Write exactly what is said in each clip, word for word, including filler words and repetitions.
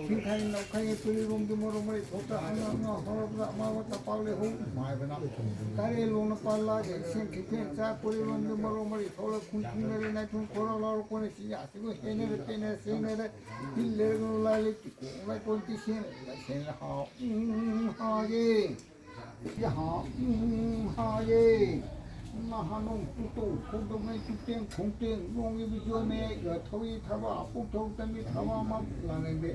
ꯊꯤꯡꯈꯥꯏ ꯅꯧꯈꯥꯏ ꯇꯨꯔꯦꯜꯂꯣꯝꯗ ꯃꯔꯣ ꯃꯔꯤ ꯊꯣꯛꯇ ꯑꯉꯥꯡ ꯑꯉꯥꯡ ꯍꯧꯔꯕꯗ ꯑꯃꯥꯡꯕ ꯇꯄꯥꯛ ꯂꯩꯍꯧ ꯃꯥꯏꯕꯅ ꯀꯥꯏꯔꯦꯜ ꯂꯣꯡꯅ ꯄꯥꯜꯂꯥꯒꯦ ꯏꯁꯤꯡ ꯈꯤꯐꯦꯟ ꯆꯥ ꯇꯨꯔꯦꯜꯂꯣꯝꯗ ꯃꯔꯣ ꯃꯔꯤ ꯊꯣꯛꯂ ꯈꯨꯟ ꯊꯨꯡꯅꯔꯦ ꯅꯥꯏꯊꯨꯡ ꯈꯣꯔꯥ ꯂꯥꯎꯔ ꯀꯣꯟꯅ ꯁꯤ ꯌꯥꯁꯤꯕꯨ ꯍꯦꯟꯅꯔ ꯄꯦꯟꯅꯔ ꯁꯦꯡꯅꯔ ꯍꯤꯜꯂꯔꯒ ꯂꯥꯏ ꯂꯩꯇꯦ ꯀꯣꯡ ꯂꯥꯏꯀꯣꯟ ꯇꯤꯁꯦꯟ ꯂꯥꯏꯁꯦꯟ ꯍꯥꯎ ꯎꯝ ꯍꯥꯎꯒꯦ꯫ ꯌꯥꯍꯥ ꯎꯝ ꯍꯥꯎꯒꯦ꯫ ꯅꯍꯥꯟ ꯅꯣꯡ ꯇꯨꯇꯧ ꯈꯣꯡꯗꯧꯉꯩ ꯇꯨꯇꯦꯡ ꯈꯣꯡꯇꯦꯡ ꯅꯣꯡꯒꯤ ꯕꯤꯖꯣꯏ ꯃꯌꯥꯏꯒ ꯊꯧꯔꯤ ꯊꯕ ꯄꯨꯡꯊꯧ ꯇꯝꯕꯤ ꯊꯕ ꯑꯃ ꯂꯥꯅꯤꯡꯗꯦ꯫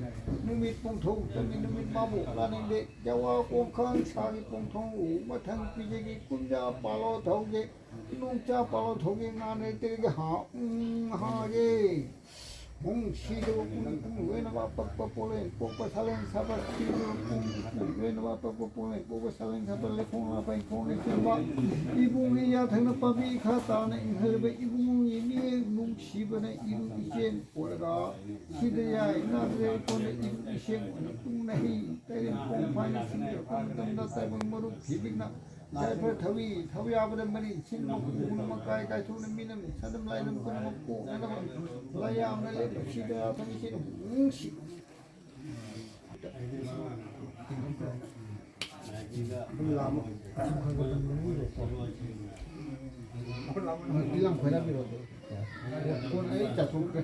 ꯅꯨꯃꯤꯠ ꯄꯨꯡꯊꯧ ꯇꯝꯕꯤ ꯅꯨꯃꯤꯠ ꯃꯥꯕꯨ ꯂꯥꯅꯤꯡꯗꯦ꯫ ꯌꯥꯋꯥ ꯀꯣꯡꯈꯥꯡ ꯁꯥꯒꯤ ꯄꯣꯡꯊꯣꯡ ꯎ ꯃꯊꯪ ꯄꯤꯖꯒꯤ ꯀꯨꯝꯖꯥ ꯄꯥꯂꯣ ꯊꯧꯒꯦ꯫ ꯅꯣꯡꯆꯥ ꯄꯥꯂꯣ ꯊꯧꯒꯦ ꯉꯥꯅ ꯇꯦꯔꯒ ꯍꯥ ꯎꯝ ꯍꯥꯒꯦ꯫ ꯄꯨꯡ ꯁꯤꯗꯕ ꯄꯨꯡ ꯄꯨꯡ ꯂꯣꯏꯅꯃꯛ ꯄꯛꯄ ꯄꯣꯂꯦꯟ ꯄꯣꯛꯄ ꯁꯥꯂꯦꯟ ꯁꯥꯕ ꯁꯤꯗꯕ ꯄꯨꯡ ꯄꯨꯡ ꯂꯣꯏꯅꯃꯛ ꯄꯛꯄ ꯄꯣꯂꯦꯟ ꯄꯣꯛꯄ ꯁꯥꯂꯦꯟ ꯁꯥꯕ ꯂꯩꯈꯣꯡ ꯂꯥꯄꯩ ꯈꯣꯡ ꯂꯩꯁꯦꯝꯕ ꯏꯕꯨꯡꯒꯤ ꯌꯥꯊꯪꯅ ꯄꯥꯝꯕꯤ ꯈꯥ ꯇꯥꯅ ꯏꯪꯍꯜꯂꯕ ꯏꯕꯨꯡꯒꯤ ꯃꯤꯠꯌꯦꯡ ꯅꯨꯡꯁꯤꯕꯅ ꯏꯔꯨ ꯏꯆꯦꯟ ꯄꯣꯂꯒ ꯁꯤꯗ ꯌꯥꯏ ꯅꯥꯗ ꯌꯥꯏ ꯀꯣꯟꯅ ꯏꯔꯨ ꯏꯁꯦꯡ ꯑꯣꯏꯅ ꯇꯨꯡꯅ ꯍꯤ ꯇꯩꯔꯦꯟ ꯈꯣꯡ ꯐꯥꯏꯅ ꯁꯤꯡꯖꯔꯛꯄ ꯃꯇꯝꯗ ꯇꯥꯏꯕꯪ ꯃꯔꯨꯞ ꯊꯤꯕꯤꯛꯅ ꯌꯥꯏꯐ ꯊꯧꯔꯤ ꯊꯧꯌꯥꯕꯗ ꯃꯔꯤ ꯁꯤꯟꯕ ꯈꯨꯟ ꯃꯀꯥꯏ ꯀꯥꯏꯊꯣꯛꯅ ꯃꯤꯅꯝ ꯁꯥꯗꯝ ꯂꯥꯏꯅꯝ ꯄꯨꯝꯅꯃꯛ ꯀꯣꯛꯅꯅꯕ ꯂꯥꯏꯌꯥꯝꯅ ꯂꯦꯞꯄ ꯁꯤꯗ ꯊꯝꯃꯤꯁꯤꯅ ꯅꯨꯡꯁꯤ꯫ ꯏꯂꯥꯡ ꯈꯣꯏꯔꯥꯕꯤꯔꯣ꯫ ꯐꯣꯟ ꯑꯩ ꯆꯥꯊꯣꯛꯈ꯭ꯔꯦ꯫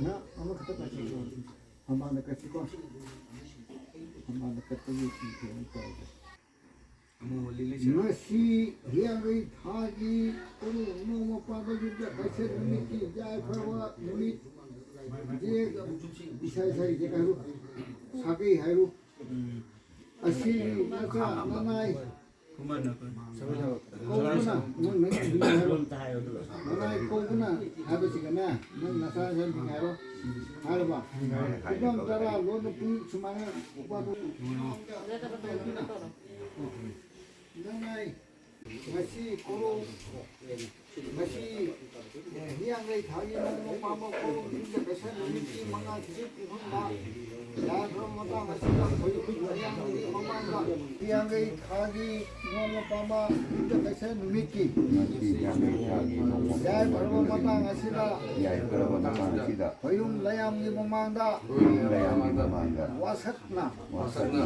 ꯅ ꯑꯃꯈꯛꯇ ꯄꯥꯏꯁꯤꯜꯂꯣ꯫ ꯃꯃꯥꯡꯗ ꯀꯠꯁꯤꯀꯣ꯫ ꯃꯃꯥꯡꯗ ꯀꯠꯄꯒꯤ ꯀꯩꯅꯣ ꯇꯧꯔꯒꯦ꯫ ꯉꯁꯤ ꯍꯤꯌꯥꯡꯒꯩ ꯊꯥꯒꯤ ꯇꯔꯨꯛ ꯅꯣꯡꯃ ꯄꯥꯟꯕ ꯌꯨꯝꯗ ꯀꯩꯁꯦꯜ ꯅꯨꯃꯤꯠꯀꯤ ꯌꯥꯏꯐꯔꯕ ꯅꯨꯃꯤꯠ ꯌꯦꯛ ꯏꯁꯥ ꯏꯁꯥꯒꯤ ꯌꯦꯛ ꯍꯥꯏꯔꯨ꯫ ꯁꯥꯒꯩ ꯍꯥꯏꯔꯨ꯫ ꯑꯁꯤ ꯅꯆꯥ ꯅꯅꯥꯏ ꯀꯧꯕꯅ, ꯅꯪ ꯅꯪꯒꯤ ꯃꯤꯡ ꯍꯥꯏꯔꯣ꯫ ꯅꯅꯥꯏ ꯀꯧꯕꯅ ꯍꯥꯏꯕꯁꯤꯒꯅꯦ, ꯅꯪ ꯅꯁꯥ ꯅꯁꯥꯒꯤ ꯃꯤꯡ ꯍꯥꯏꯔꯣ꯫ ꯍꯥꯏꯔꯕ? ꯐꯤꯕꯝ ꯇꯔꯥ ꯂꯣꯟꯕ ꯄꯨꯡ ꯁꯨꯃꯥꯏꯅ ꯅꯅꯥꯏ ꯉꯁꯤ ꯀꯣꯔꯧ, ꯉꯁꯤ, ꯑꯦ, ꯍꯤꯌꯥꯡꯒꯩ ꯊꯥꯒꯤ ꯅꯣꯡꯃ ꯄꯥꯟꯕ ꯀꯣꯔꯧ ꯆꯤꯡꯗ ꯀꯩꯁꯥ ꯅꯨꯃꯤꯠꯀꯤ ꯃꯉꯥꯁꯤꯒꯤ ꯄꯨꯡꯐꯝꯗ ꯌꯥꯏꯐꯔꯕ ꯃꯇꯥꯡ ꯑꯁꯤꯗ ꯈꯣꯏꯔꯨꯝ ꯂꯥꯏꯌꯥꯡꯒꯤ ꯃꯃꯥꯡꯗ ꯍꯤꯌꯥꯡꯒꯩ ꯊꯥꯒꯤ ꯅꯣꯡꯃ ꯄꯥꯟꯕ ꯌꯨꯝꯁꯀꯩꯁ ꯅꯨꯃꯤꯠꯀꯤ ꯉꯁꯤ ꯍꯤꯌꯥꯡꯒꯩ ꯊꯥꯒꯤ ꯅꯣꯡꯃ ꯌꯥꯏꯐꯔꯕ ꯃꯇꯥꯡ ꯑꯁꯤꯗ ꯌꯥꯏꯐꯔꯕ ꯃꯇꯥꯡ ꯑꯁꯤꯗ ꯈꯣꯏꯔꯨꯝ ꯂꯥꯏꯌꯥꯡꯒꯤ ꯃꯃꯥꯡꯗ ꯈꯣꯏꯔꯨꯝ ꯂꯥꯏꯌꯥꯡꯒꯤ ꯃꯃꯥꯡꯗ ꯋꯥꯁꯛꯅ ꯋꯥꯁꯛꯅ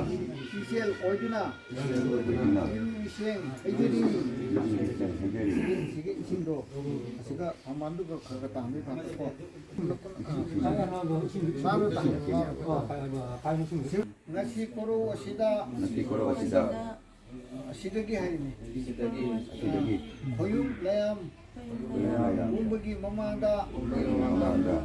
ꯏꯆꯦꯜ ꯑꯣꯏꯗꯨꯅ ꯏꯆꯦꯜ ꯑꯣꯏꯗꯨꯅ ꯏꯔꯨ ꯏꯁꯤꯡ ꯍꯩꯖꯔꯤ꯫ ꯏꯔꯨ ꯏꯁꯤꯡ ꯍꯩꯖꯔꯤ꯫ ꯁꯤꯒꯤ ꯏꯁꯤꯡꯗꯣ ꯑꯁꯤꯒ ꯃꯃꯥꯟꯗꯨꯒ ꯈꯔ ꯈꯔ ꯇꯥꯡꯕꯤꯕ ꯀꯣ꯫ ꯉꯁꯤ ꯀꯣꯔꯧ ꯑꯁꯤꯗ ꯉꯁꯤ ꯀꯣꯔꯧ ꯑꯁꯤꯗ ꯑꯁꯤꯗꯒꯤ ꯍꯥꯏꯔꯤꯅꯤ꯫ ꯑꯁꯤꯗꯒꯤ ꯈꯣꯌꯨꯝ ꯂꯌꯥꯝ ꯈꯣꯌꯨꯝ ꯂꯌꯥꯝ ꯄꯨꯝꯕꯒꯤ ꯃꯃꯥꯡꯗ ꯄꯨꯝꯕꯒꯤ ꯃꯃꯥꯡꯗ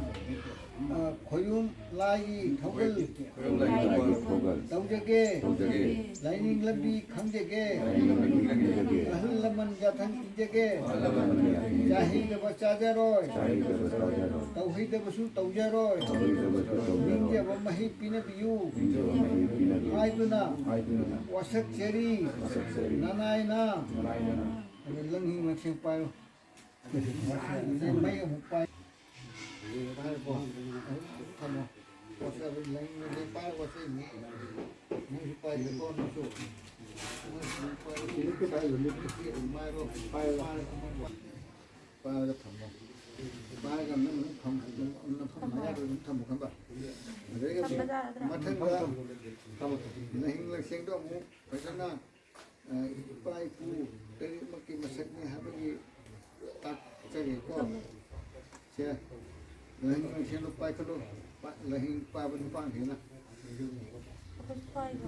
ꯈꯣꯌꯨꯝ ꯂꯥꯏꯒꯤ ꯊꯧꯒꯜ ꯈꯣꯌꯨꯝ ꯂꯥꯏꯒꯤ ꯊꯧꯒꯜ ꯇꯧꯖꯒꯦ꯫ ꯇꯧꯖꯒꯦ꯫ ꯂꯥꯏꯅꯤꯡ ꯂꯝꯕꯤ ꯈꯪꯖꯒꯦ꯫ ꯂꯥꯏꯅꯤꯡ ꯂꯝꯕꯤ ꯈꯪꯖꯒꯦ꯫ ꯑꯍꯜ ꯂꯃꯟ ꯌꯥꯊꯪ ꯏꯟꯖꯒꯦ꯫ ꯑꯍꯜ ꯂꯃꯟ ꯌꯥꯊꯪ ꯏꯟꯖꯒꯦ꯫ ꯆꯥꯍꯩꯗꯕ ꯆꯥꯖꯔꯣꯏ꯫ ꯆꯥꯍꯩꯗꯕ ꯆꯥꯖꯔꯣꯏ꯫ ꯇꯧꯍꯩꯗꯕꯁꯨ ꯇꯧꯖꯔꯣꯏ꯫ ꯇꯧꯍꯩꯗꯕꯁꯨ ꯇꯧꯖꯔꯣꯏ꯫ ꯅꯤꯡꯖꯕ ꯃꯍꯩ ꯄꯤꯅꯕꯤꯌꯨ꯫ ꯅꯤꯡꯖꯕ ꯃꯍꯩ ꯄꯤꯅꯕꯤꯌꯨ꯫ ꯍꯥꯏꯗꯨꯅ ꯍꯥꯏꯗꯨꯅ ꯋꯥꯁꯛꯆꯔꯤ꯫ ꯋꯥꯁꯛꯆꯔꯤ꯫ ꯅꯅꯥꯏꯅ ꯅꯅꯥꯏꯅ ꯑꯗꯨ ꯂꯪꯍꯤꯡ ꯂꯪꯁꯦꯡ ꯄꯥꯏꯌꯨ꯫ ꯃꯩ ꯑꯃꯨꯛ ꯄꯥꯏ꯫ ꯄꯥꯏꯔꯦꯀꯣ? ꯑꯃꯨꯛ ꯊꯝꯃꯣ꯫ ꯋꯥꯁꯛ ꯑꯗꯨ ꯂꯪꯍꯤꯡ ꯂꯪꯁꯦꯡ ꯄꯥꯏꯔꯒ ꯋꯥꯁꯛꯏꯅꯤ꯫ ꯅꯪꯁꯨ ꯄꯥꯏꯔꯦꯀꯣ, ꯅꯪꯁꯨ꯫ ꯅꯪꯁꯨ ꯄꯥꯏꯔꯣ꯫ ꯄꯥꯏꯔꯣ꯫ ꯄꯥꯏꯔꯒ ꯊꯝꯃꯣ꯫ ꯄꯥꯏꯔꯒ ꯅꯪ ꯑꯗꯨꯝ ꯐꯝ-, ꯅꯐꯝ ꯃꯌꯥꯗ ꯑꯗꯨꯝ ꯊꯝꯃꯣ, ꯈꯪꯕ꯭ꯔꯥ? ꯑꯗꯩ ꯊꯝꯕ ꯌꯥꯔꯗ꯭ꯔꯥ? ꯃꯊꯪꯗ ꯂꯪꯍꯤꯡ ꯂꯪꯁꯦꯡꯗꯣ ꯑꯃꯨꯛ ꯐꯖꯅ, ꯑ, ꯏꯄꯥ ꯏꯄꯨ ꯇꯔꯦꯠꯃꯛꯀꯤ ꯃꯁꯛꯅꯤ ꯍꯥꯏꯕꯒꯤ ꯇꯥꯛꯆꯒꯦꯀꯣ꯫ ꯊꯝꯃꯣ꯫ ꯁꯦ, ꯂꯪꯍꯤꯡ ꯂꯪꯁꯦꯡꯗꯣ ꯄꯥꯏꯈꯠꯂꯣ꯫ ꯄꯥ-, ꯂꯪꯍꯤꯡ ꯄꯥꯏꯕ ꯅꯨꯄꯥꯈꯩꯅ꯫ ꯑꯩꯈꯣꯏꯁꯨ ꯄꯥꯏꯈꯣ꯫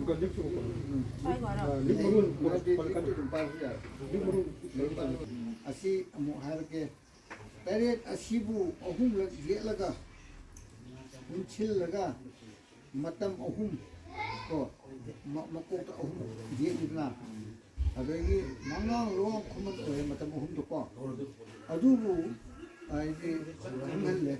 ꯎꯝ꯫ ꯄꯥꯏꯈꯣ ꯍꯥꯏꯔꯣ? ꯑ, ꯂꯤꯛ ꯃꯔꯨ ꯂꯤꯛ ꯃꯔꯨ ꯑꯗꯨꯝ ꯄꯥꯏꯕ ꯌꯥꯔꯦ꯫ ꯂꯤꯛ ꯃꯔꯨ ꯂꯤꯛ ꯃꯔꯨ꯫ ꯑꯁꯤ ꯑꯃꯨꯛ ꯍꯥꯏꯔꯛꯀꯦ꯫ ꯇꯔꯦꯠ ꯑꯁꯤꯕꯨ ꯑꯍꯨꯝꯂꯛ ꯌꯦꯠꯂꯒ ꯄꯨꯟꯁꯤꯜꯂꯒ ꯃꯇꯝ ꯑꯍꯨꯝ ꯀꯣ, ꯃ-, ꯃꯀꯣꯛꯇ ꯑꯍꯨꯝ ꯌꯦꯠꯂꯤꯗꯅ, ꯑꯗꯒꯤ ꯃꯉꯥꯡ ꯂꯣ ꯈꯨꯃꯟ ꯑꯣꯏꯔꯦ ꯃꯇꯝ ꯑꯍꯨꯝꯗꯀꯣ꯫ ꯑꯗꯨꯕꯨ ꯍꯥꯏꯗꯤ ꯈꯪꯍꯜꯂꯦ꯫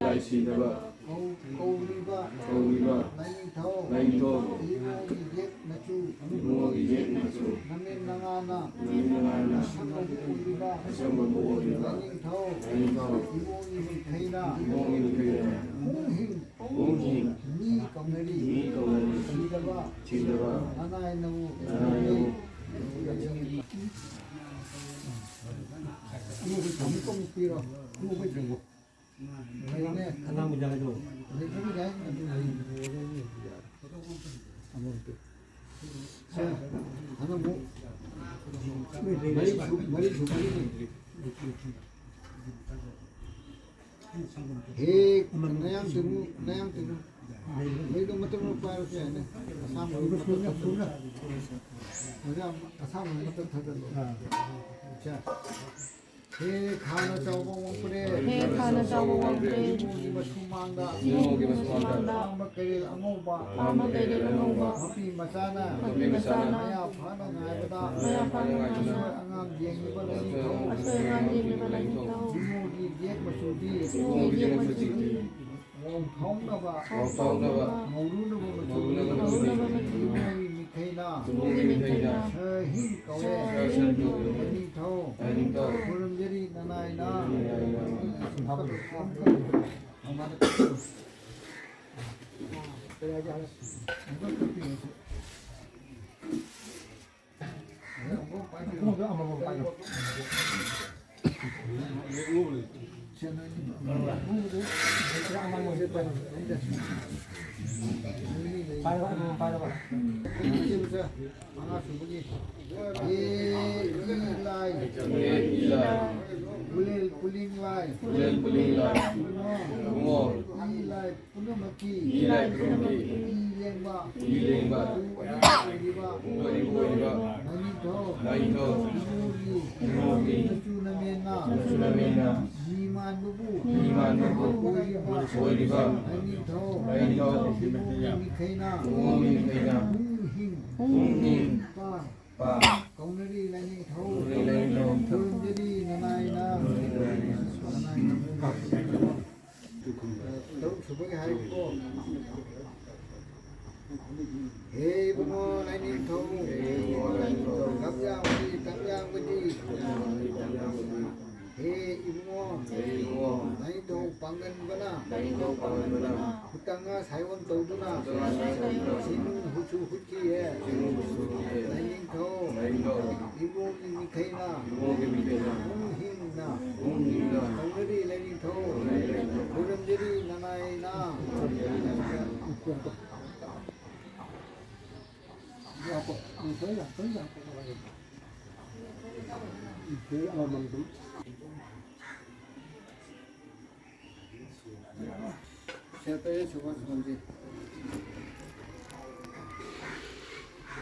ꯂꯥꯏ ꯁꯤꯗꯕ ꯀꯧ-, ꯀꯧꯔꯤꯕ ꯀꯧꯔꯤꯕ ꯂꯥꯏꯅꯤꯡꯊꯧ ꯂꯥꯏꯅꯤꯡꯊꯧ ꯏꯕꯨꯡꯉꯣꯒꯤ ꯌꯦꯛ ꯃꯆꯨ ꯏꯕꯨꯡꯉꯣꯒꯤ ꯌꯦꯛ ꯃꯆꯨ ꯅꯃꯤꯠ ꯅꯉꯥꯅ ꯅꯃꯤꯠ ꯅꯉꯥꯅ ꯑꯁꯪꯕꯕꯨ ꯎꯔꯤꯕ ꯑꯁꯪꯕꯕꯨ ꯎꯔꯤꯕ ꯂꯥꯏꯅꯤꯡꯊꯧ ꯂꯥꯏꯅꯤꯡꯊꯧ ꯏꯕꯨꯡꯉꯣꯒꯤ ꯃꯤꯡꯈꯩꯅ ꯏꯕꯨꯡꯉꯣꯒꯤ ꯃꯤꯡꯈꯩꯅ ꯍꯣꯡ ꯍꯤꯡ ꯍꯣꯡ ꯍꯤꯡ ꯅꯤꯡ ꯀꯧꯅꯔꯤ꯫ ꯃꯤ ꯀꯧꯅꯔꯤ꯫ ꯁꯤꯗꯕ꯫ ꯁꯤꯗꯕ꯫ ꯅꯅꯥꯏꯅꯕꯨ꯫ ꯅꯅꯥꯏꯅꯕꯨ꯫ ꯑꯃꯨꯛ ꯑꯃꯨꯛ ꯄꯤꯔꯣ꯫ ꯑꯃꯨꯛ ꯄꯤꯔꯣ꯫ ꯂꯩꯅꯦ꯫ ꯑꯉꯥꯡꯕ ꯖꯒꯥꯗꯣ꯫ ꯂꯩꯕꯗꯤ ꯌꯥꯏ, ꯑꯗꯨ ꯂꯩ꯫ ꯑꯃꯨꯛ ꯄꯤ꯫ ꯁꯦ, ꯍꯟꯗꯛꯃꯨꯛ ꯃꯔꯤ ꯁꯨ-, ꯃꯔꯤ ꯁꯨꯕꯒꯤꯅꯤ꯫ ꯍꯦ, ꯅꯌꯥꯡ ꯇꯨꯅꯨ, ꯅꯌꯥꯡ ꯇꯨꯅꯨ꯫ ꯃꯩꯗꯣ ꯃꯇꯨꯝ ꯑꯃ ꯄꯥꯏꯔꯁꯨ ꯌꯥꯏꯅꯦ꯫ ꯑꯁꯥꯡꯕ ꯑꯃ ꯃꯇꯨꯝ ꯊꯥꯗꯜꯂꯣ꯫ ꯑꯣꯖꯥ, ꯑꯁꯥꯡꯕ ꯑꯃ ꯃꯇꯨꯝ ꯊꯥꯗꯜꯂꯣ꯫ ꯑꯥ꯫ ꯁꯦ꯫ ꯍꯦ, ꯈꯥꯅ ꯆꯥꯎꯕ ꯋꯥꯡꯕ꯭ꯔꯦ꯫ ꯍꯦ, ꯈꯥꯅ ꯆꯥꯎꯕ ꯋꯥꯡꯕ꯭ꯔꯦ꯫ ꯏꯃꯣꯒꯤ ꯃꯁꯨ ꯃꯥꯡꯗ꯫ ꯏꯃꯣꯒꯤ ꯃꯁꯨ ꯃꯥꯡꯗ꯫ ꯑꯄꯥꯝꯕ ꯀꯩꯔꯦꯜ ꯑꯉꯧꯕ꯫ ꯑꯄꯥꯝꯕ ꯀꯩꯔꯦꯜ ꯑꯉꯧꯕ꯫ ꯃꯄꯤ ꯃꯆꯥꯅ꯫ ꯃꯄꯤ ꯃꯆꯥꯅ꯫ ꯃꯌꯥ ꯐꯥꯅ ꯉꯥꯏꯕꯗ꯫ ꯃꯌꯥ ꯐꯥꯅ ꯉꯥꯏꯕꯗ꯫ ꯑꯁꯣꯏ ꯑꯉꯥꯝ ꯌꯦꯡꯂꯤꯕ ꯂꯥꯏꯅꯤꯡꯊꯧ꯫ ꯑꯁꯣꯏ ꯑꯉꯥꯝ ꯌꯦꯡꯂꯤꯕ ꯂꯥꯏꯅꯤꯡꯊꯧ꯫ ꯏꯃꯣꯒꯤ ꯌꯦꯛ ꯃꯆꯨꯗꯤ꯫ ꯏꯃꯣꯒꯤ ꯌꯦꯛ ꯃꯆꯨꯗꯤ꯫ ꯉꯧꯊꯣꯛꯅꯕ꯫ ꯉꯧꯊꯣꯛꯅꯕ꯫ ꯉꯧꯔꯨꯅꯕ ꯃꯆꯨꯗꯤ꯫ ꯉꯧꯔꯨꯅꯕ ꯃꯆꯨꯗꯤ꯫ ꯏꯃꯣꯒꯤ ꯃꯤꯈꯩꯅ꯫ ꯏꯃꯣꯒꯤ ꯃꯤꯈꯩꯅ꯫ ꯁꯍꯤꯡ ꯀꯧꯋꯦ꯫ ꯁꯍꯤꯡ ꯀꯧꯋꯦ꯫ ꯂꯥꯏꯅꯤꯡꯊꯧ꯫ ꯂꯥꯏꯅꯤꯡꯊꯧ꯫ ꯈꯨꯔꯨꯝꯖꯔꯤ ꯅꯅꯥꯏꯅ꯫ ꯃꯉꯥ ꯁꯨꯕꯒꯤ꯫ ꯌꯦ ꯏ ꯂꯥꯏ꯫ ꯌꯦ ꯏ ꯂꯥꯏ꯫ ꯄꯨꯂꯦꯜ ꯄꯨꯂꯤꯡ ꯂꯥꯏ꯫ ꯄꯨꯂꯦꯜ ꯄꯨꯂꯤꯡ ꯂꯥꯏ꯫ ꯏꯕꯨꯡꯉꯣ꯫ ꯏꯕꯨꯡꯉꯣ꯫ ꯏ ꯂꯥꯏ ꯄꯨꯝꯅꯃꯛꯀꯤ꯫ ꯏ ꯂꯥꯏ ꯄꯨꯝꯅꯃꯛꯀꯤ꯫ ꯏ ꯂꯦꯡꯕ꯫ ꯏ ꯂꯦꯡꯕ꯫ ꯄꯨ ꯑꯔꯤꯕ ꯑꯣꯏꯔꯤꯕ꯫ ꯄꯨ ꯑꯔꯤꯕ ꯑꯣꯏꯔꯤꯕ꯫ ꯂꯥꯏꯅꯤꯡꯊꯧ꯫ ꯂꯥꯏꯅꯤꯡꯊꯧ꯫ ꯏꯕꯨꯡꯉꯣꯒꯤ꯫ ꯏꯕꯨꯡꯉꯣꯒꯤ꯫ ꯃꯆꯨ ꯅꯃꯦꯟꯅ꯫ ꯃꯆꯨ ꯅꯃꯦꯟꯅ꯫ ꯃꯤ ꯃꯥꯟꯕꯕꯨ꯫ ꯃꯤ ꯃꯥꯟꯕꯕꯨ꯫ ꯑꯣꯏꯔꯤꯕ꯫ ꯑꯣꯏꯔꯤꯕ꯫ ꯂꯥꯏꯅꯤꯡꯊꯧ꯫ ꯂꯥꯏꯅꯤꯡꯊꯧ꯫ ꯏꯕꯨꯡꯉꯣꯒꯤ ꯃꯤꯈꯩꯅ꯫ ꯏꯕꯨꯡꯉꯣꯒꯤ ꯃꯤꯈꯩꯅ꯫ ꯍꯨꯡ ꯍꯤꯡ꯫ ꯍꯨꯡ ꯍꯤꯡ꯫ ꯄꯥ꯫ ꯄꯥ꯫ ꯀꯧꯅꯔꯤ ꯂꯥꯏꯅꯤꯡꯊꯧ꯫ ꯀꯧꯅꯔꯤ ꯂꯥꯏꯅꯤꯡꯊꯧ꯫ ꯈꯨꯔꯨꯝꯖꯔꯤ ꯅꯅꯥꯏꯅ꯫ ꯈꯨꯔꯨꯝꯖꯔꯤ ꯅꯅꯥꯏꯅ꯫ ꯇꯔꯨꯛ ꯁꯨꯕꯒꯤ ꯍꯥꯏꯀꯣ꯫ ꯍꯦ ꯏꯕꯨꯡꯉꯣ ꯂꯥꯏꯅꯤꯡꯊꯧ꯫ ꯍꯦ ꯏꯕꯨꯡꯉꯣ ꯂꯥꯏꯅꯤꯡꯊꯧ꯫ ꯂꯝꯌꯥꯡꯕꯗꯤ ꯇꯝꯌꯥꯡꯕꯗꯤ꯫ ꯍꯦ ꯏꯕꯨꯡꯉꯣ꯫ ꯍꯦ ꯏꯕꯨꯡꯉꯣ꯫ ꯂꯥꯏꯅꯤꯡꯊꯧ ꯄꯥꯡꯒꯟꯕꯅ꯫ ꯂꯥꯏꯅꯤꯡꯊꯧ ꯄꯥꯡꯒꯟꯕꯅ ꯍꯨꯠꯇ ꯉꯥ ꯁꯥꯏꯑꯣꯟ ꯇꯧꯗꯨꯅ ꯍꯨꯠꯇ ꯉꯥ ꯁꯥꯏꯑꯣꯟ ꯇꯧꯗꯨꯅ ꯁꯤꯅꯨꯡ ꯍꯨꯠꯁꯨ ꯍꯨꯠꯈꯤꯌꯦ꯫ ꯁꯤꯅꯨꯡ ꯍꯨꯠꯁꯨ ꯍꯨꯠꯈꯤꯌꯦ꯫ ꯂꯥꯏꯅꯤꯡꯊꯧ ꯂꯥꯏꯅꯤꯡꯊꯧ ꯏꯕꯣꯒꯤ ꯃꯤꯈꯩꯅ ꯏꯕꯣꯒꯤ ꯃꯤꯈꯩꯅ ꯍꯨꯝ ꯍꯤꯡꯅ ꯍꯨꯝ ꯍꯤꯡꯅ ꯇꯧꯅꯔꯤ ꯂꯥꯏꯅꯤꯡꯊꯧ ꯇꯧꯅꯔꯤ ꯂꯥꯏꯅꯤꯡꯊꯧ ꯈꯨꯔꯨꯝꯖꯔꯤ ꯅꯅꯥꯏꯅ꯫ ꯈꯨꯔꯨꯝꯖꯔꯤ ꯅꯅꯥꯏꯅ꯫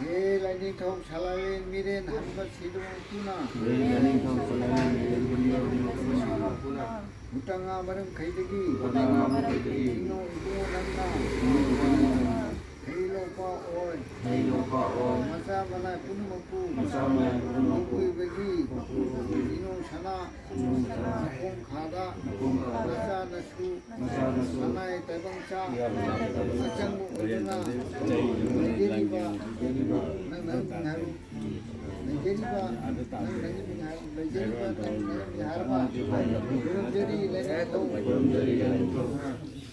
ꯍꯦ ꯂꯥꯏꯅꯤꯡꯊꯧ ꯁꯂꯥꯂꯦꯟ ꯃꯤꯔꯦꯟ ꯍꯟꯕ ꯁꯤꯗꯨꯅ꯫ ꯍꯦ ꯂꯥꯏꯅꯤꯡꯊꯧ ꯁꯂꯥꯂꯦꯟ ꯃꯤꯔꯦꯟ ꯍꯟꯕ ꯁꯤꯗꯨꯅ꯫ ꯎꯇꯉꯥ ꯃꯔꯝꯈꯩꯗꯒꯤ ꯎꯇꯉꯥ ꯃꯔꯝꯈꯩꯗꯒꯤ ꯏꯉꯧ ꯏꯕꯨꯡꯉꯣ ꯅꯪꯅ ꯏꯉꯧ ꯏꯕꯨꯡꯉꯣ ꯅꯪꯅ ꯈꯩꯂꯣꯛꯄ ꯑꯣꯏ꯫ ꯈꯩꯂꯣꯛꯄ ꯑꯣꯏ꯫ ꯃꯆꯥ ꯃꯅꯥꯏ ꯄꯨꯝꯅꯃꯛꯄꯨ ꯃꯆꯥ ꯃꯅꯥꯏ ꯄꯨꯝꯅꯃꯛꯄꯨ ꯃꯄꯨꯔꯣꯏꯕꯒꯤ ꯃꯄꯨꯔꯣꯏꯕꯒꯤ ꯏꯉꯧ ꯁꯅꯥ ꯏꯉꯧ ꯁꯅꯥ ꯅꯈꯣꯡ ꯈꯥꯗ ꯅꯈꯣꯡ ꯈꯥꯗ ꯃꯆꯥꯅꯁꯨ ꯃꯆꯥꯅꯁꯨ ꯁꯅꯥꯏ ꯇꯥꯏꯕꯪ ꯆꯥ ꯁꯅꯥꯏ ꯇꯥꯏꯕꯪ ꯆꯥ ꯑꯆꯪꯕ ꯑꯣꯏꯗꯨꯅ ꯑꯆꯪꯕ ꯑꯣꯏꯗꯨꯅ ꯂꯩꯖꯔꯤꯕ ꯂꯩꯖꯔꯤꯕ ꯅꯪ ꯅꯪ ꯉꯥꯏꯔꯨ꯫ ꯂꯩꯖꯔꯤꯕ ꯅꯪ ꯅꯪꯒꯤ ꯃꯤꯉꯥꯏ ꯂꯩꯖꯔꯤꯕ ꯅꯪ ꯅꯪꯒꯤ ꯃꯤꯍꯥꯔꯕ ꯈꯨꯔꯨꯝꯖꯔꯤ ꯂꯥꯏꯅꯤꯡꯊꯧ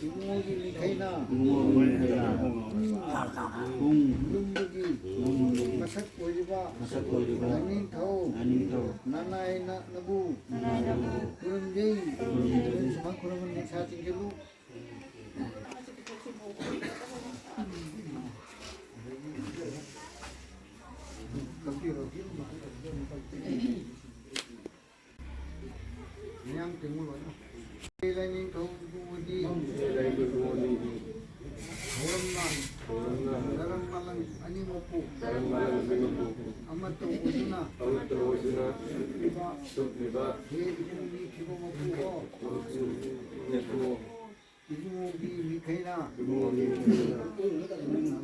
ꯏꯕꯨꯡꯉꯣꯒꯤ ꯃꯤꯈꯩꯅ ꯄꯨꯡ ꯂꯨꯝꯕꯒꯤ ꯃꯁꯛ ꯑꯣꯏꯔꯤꯕ ꯂꯥꯏꯅꯤꯡꯊꯧ ꯅꯅꯥꯏꯅ ꯅꯕꯨ ꯈꯨꯔꯨꯝꯖꯩ꯫ ꯁꯨꯃꯥꯏꯅ ꯈꯨꯔꯨꯝꯕ ꯅꯤꯡꯁꯥ ꯆꯤꯡꯁꯤꯜꯂꯨ꯫ ꯃꯌꯥꯝ ꯇꯤꯡꯉꯨ ꯂꯣꯏꯅ꯫ ꯂꯥꯏꯅꯤꯡꯊꯧ ꯏꯕꯨꯡꯉꯣꯗꯤ ꯊꯧꯔꯝꯅ ꯀꯔꯝ ꯃꯥꯂꯪ ꯑꯅꯤꯃꯛꯄꯨ ꯑꯃꯠꯇ ꯑꯣꯏꯗꯨꯅ ꯍꯦ ꯏꯕꯨꯡꯒꯤ ꯐꯤꯕꯝ ꯑꯄꯨꯕ ꯏꯕꯨꯡꯉꯣꯒꯤ ꯃꯤꯈꯩꯅ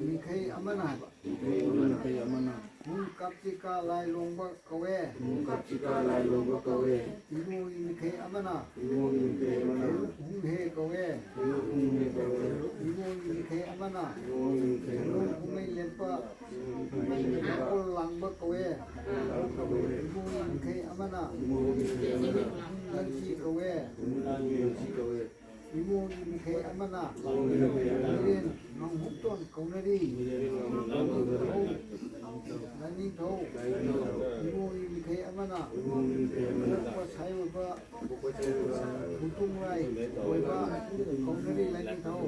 ꯃꯤꯈꯩ ꯑꯃꯅ ꯍꯥꯏꯕ ꯃꯤꯈꯩ ꯑꯃꯅ ꯍꯨꯝ ꯀꯥꯞꯆꯤꯀꯥ ꯂꯥꯏ ꯂꯣꯡꯕ ꯀꯧꯋꯦ꯫ ꯍꯨꯝ ꯀꯥꯞꯆꯤꯀꯥ ꯂꯥꯏ ꯂꯣꯡꯕ ꯀꯧꯋꯦ꯫ ꯏꯕꯨꯡꯉꯣꯒꯤ ꯃꯤꯈꯩ ꯑꯃꯅ ꯏꯕꯨꯡꯉꯣꯒꯤ ꯃꯤꯈꯩ ꯑꯃꯅ ꯍꯨꯝ ꯍꯦ ꯀꯧꯋꯦ꯫ ꯍꯨꯝ ꯍꯦ ꯀꯧꯋꯦ꯫ ꯏꯕꯨꯡꯉꯣꯒꯤ ꯃꯤꯈꯩ ꯑꯃꯅ ꯏꯕꯨꯡꯉꯣꯒꯤ ꯃꯤꯈꯩ ꯑꯃꯅ ꯀꯨꯝꯍꯩ ꯂꯦꯞꯄ ꯀꯨꯝꯍꯩ ꯂꯦꯞꯄ ꯃꯀꯣꯜ ꯂꯥꯡꯕ ꯀꯧꯋꯦ꯫ ꯏꯕꯨꯡꯉꯣꯒꯤ ꯃꯤꯈꯩ ꯑꯃꯅ ꯏꯕꯨꯡꯉꯣꯒꯤ ꯃꯤꯈꯩ ꯑꯃꯅ ꯍꯨꯝ ꯂꯟꯆꯤ ꯀꯧꯋꯦ꯫ ꯍꯨꯝ ꯂꯟꯆꯤ ꯀꯧꯋꯦ꯫ ꯏꯃꯣꯒꯤ ꯃꯤꯈꯩ ꯑꯃꯅ ꯃꯤꯔꯦꯟ ꯉꯝꯍꯨꯛꯇꯣꯟ ꯀꯧꯅꯔꯤ꯫ ꯂꯥꯏꯅꯤꯡꯊꯧ ꯏꯃꯣꯒꯤ ꯃꯤꯈꯩ ꯑꯃꯅ ꯁꯥꯏ ꯑꯣꯏꯕ ꯈꯣꯡꯇꯣꯡ ꯂꯥꯏ ꯑꯣꯏꯕ ꯀꯧꯅꯔꯤ ꯂꯥꯏꯅꯤꯡꯊꯧ꯫